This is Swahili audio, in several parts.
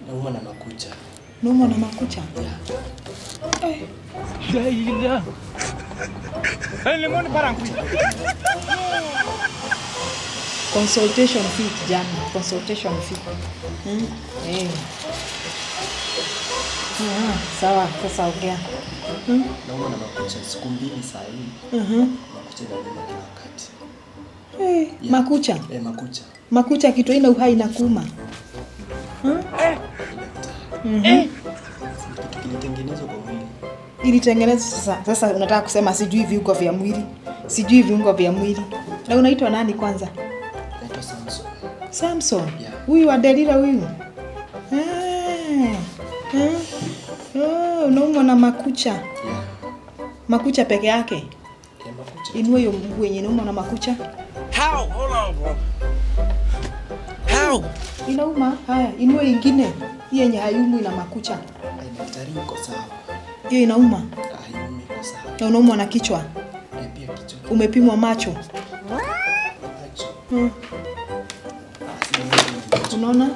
Naumwa na makucha. Naumwa na makucha? Yeah. Consultation fee kijana, consultation fee. Eh. Ah, sawa, sasa ongea. Naumwa na makucha siku 2 saa hii. Makucha inaniuma kila wakati. Eh, Yeah. makucha. Eh, makucha. Makucha kitu ina uhai na kuuma. Daktari. Kitu kilitengenezwa kwa mwili. Ilitengenezwa sasa. Sasa unataka kusema sijui viungo vya mwili. Sijui viungo vya mwili. Na unaitwa nani kwanza? Naitwa Samson. Samson. Yeah. Huyu wa Delila huyu. Ah. Ah. Oh, unaumwa na makucha. Yeah. Makucha peke yake. Eh, makucha. Inua hiyo mguu yenye inauma na makucha. How? Hold on, bro. How? Inauma. Haya, inua ingine. Hii yenye haiumwi na makucha. Ai, daktari, iko sawa. Hiyo inauma. Haiumi, iko sawa. Na unaumwa na kichwa. Eh, pia kichwa. Umepimwa macho. Macho. Ah, sijawahi kupima macho. Unaona?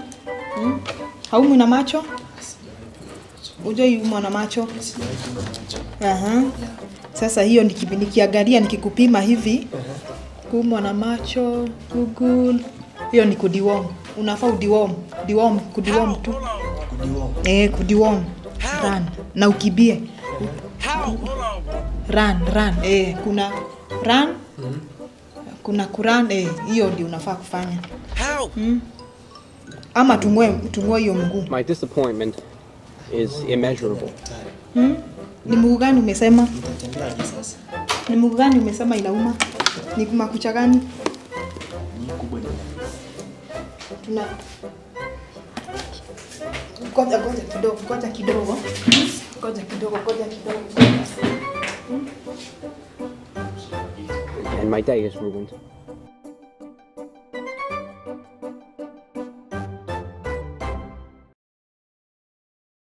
Haumwi na macho? Ah, sijawahi kupima macho. Hujai umwa na macho? Eh, sijawahi kupima macho. Aha. Yeah. Sasa hiyo nikiangalia nikikupima hivi, kuumwa na macho, Google. Hiyo ni kudeworm. Unafaa udeworm, deworm, kudeworm tu. Kudeworm. Eh, kudeworm. Run na ukibie. How? Hold on, bro. Run, run. Eh, kuna run. Kuna kuran, eh, hiyo ndio unafaa kufanya. How? Ama tungoe hiyo mguu. My disappointment is immeasurable. Daktari. Ni mguu gani umesema? Nitatembea aje sasa? Ni mguu gani umesema inauma? Ni makucha gani? Ni kubwa ni Tuna ngoja, ngoja kidogo, ngoja kidogo. Ngoja kidogo, ngoja kidogo. And my day is ruined.